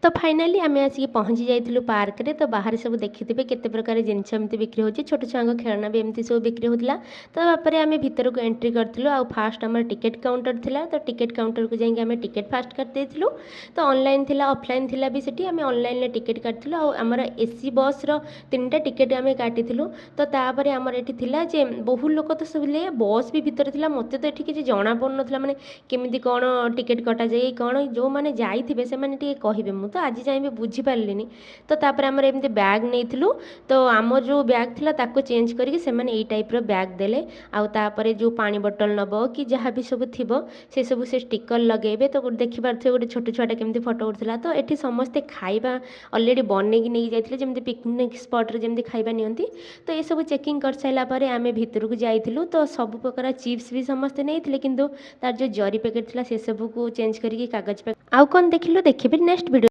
ତ ଫାଇନାଲି ଆମେ ଆସିକି ପହଞ୍ଚି ଯାଇଥିଲୁ ପାର୍କରେ। ତ ବାହାରେ ସବୁ ଦେଖିଥିବେ କେତେ ପ୍ରକାର ଜିନିଷ ଏମିତି ବିକ୍ରି ହେଉଛି। ଛୋଟ ଛୁଆଙ୍କ ଖେଳନା ବି ଏମିତି ସବୁ ବିକ୍ରି ହେଉଥିଲା। ତ ତାପରେ ଆମେ ଭିତରକୁ ଏଣ୍ଟ୍ରି କରିଥିଲୁ ଆଉ ଫାଷ୍ଟ ଆମର ଟିକେଟ୍ କାଉଣ୍ଟର ଥିଲା। ତ ଟିକେଟ୍ କାଉଣ୍ଟରକୁ ଯାଇକି ଆମେ ଟିକେଟ୍ ଫାଷ୍ଟ କାଟି ଦେଇଥିଲୁ। ତ ଅନଲାଇନ୍ ଥିଲା, ଅଫଲାଇନ୍ ଥିଲା ବି ସେଠି। ଆମେ ଅନଲାଇନ୍ରେ ଟିକେଟ୍ କାଟିଥିଲୁ ଆଉ ଆମର ଏସି ବସ୍ର ତିନିଟା ଟିକେଟ୍ ଆମେ କାଟିଥିଲୁ। ତ ତାପରେ ଆମର ଏଠି ଥିଲା ଯେ ବହୁତ ଲୋକ ତ ସବୁ ଥିଲେ, ବସ୍ ବି ଭିତରେ ଥିଲା। ମୋତେ ତ ଏଠି କିଛି ଜଣା ପଡ଼ୁନଥିଲା, ମାନେ କେମିତି କ'ଣ ଟିକେଟ୍ କଟାଯାଏ କ'ଣ। ଯେଉଁମାନେ ଯାଇଥିବେ ସେମାନେ ଟିକେ କହିବେ, ମୁଁ ତ ଆଜି ଯାଏଁ ବି ବୁଝିପାରିଲିନି। ତ ତାପରେ ଆମର ଏମିତି ବ୍ୟାଗ୍ ନେଇଥିଲୁ। ତ ଆମର ଯେଉଁ ବ୍ୟାଗ୍ ଥିଲା, ତାକୁ ଚେଞ୍ଜ କରିକି ସେମାନେ ଏଇ ଟାଇପ୍ର ବ୍ୟାଗ୍ ଦେଲେ। ଆଉ ତାପରେ ଯେଉଁ ପାଣି ବୋଟଲ୍ ନେବ କି ଯାହା ବି ସବୁ ଥିବ, ସେସବୁ ସେ ଷ୍ଟିକର୍ ଲଗେଇବେ। ତ ଦେଖିପାରୁଥିବେ ଗୋଟେ ଛୋଟ ଛୁଆଟା କେମିତି ଫଟୋ ଉଠୁଥିଲା। ତ ଏଠି ସମସ୍ତେ ଖାଇବା ଅଲରେଡ଼ି ବନେଇକି ନେଇକି ଯାଇଥିଲେ, ଯେମିତି ପିକନିକ୍ ସ୍ପଟ୍ରେ ଯେମିତି ଖାଇବା ନିଅନ୍ତି। ତ ଏସବୁ ଚେକିଂ କରିସାରିଲା ପରେ ଆମେ ଭିତରକୁ ଯାଇଥିଲୁ। ତ ସବୁ ପ୍ରକାର ଚିପ୍ସ ବି ସମସ୍ତେ ନେଇଥିଲେ, କିନ୍ତୁ ତାର ଯେଉଁ ଜରି ପ୍ୟାକେଟ୍ ଥିଲା, ସେସବୁକୁ ଚେଞ୍ଜ କରିକି କାଗଜ ପ୍ୟାକେଟ୍। ଆଉ କ'ଣ ଦେଖିଲୁ, ଦେଖିବେ ନେକ୍ସଟ ଭିଡ଼ିଓ।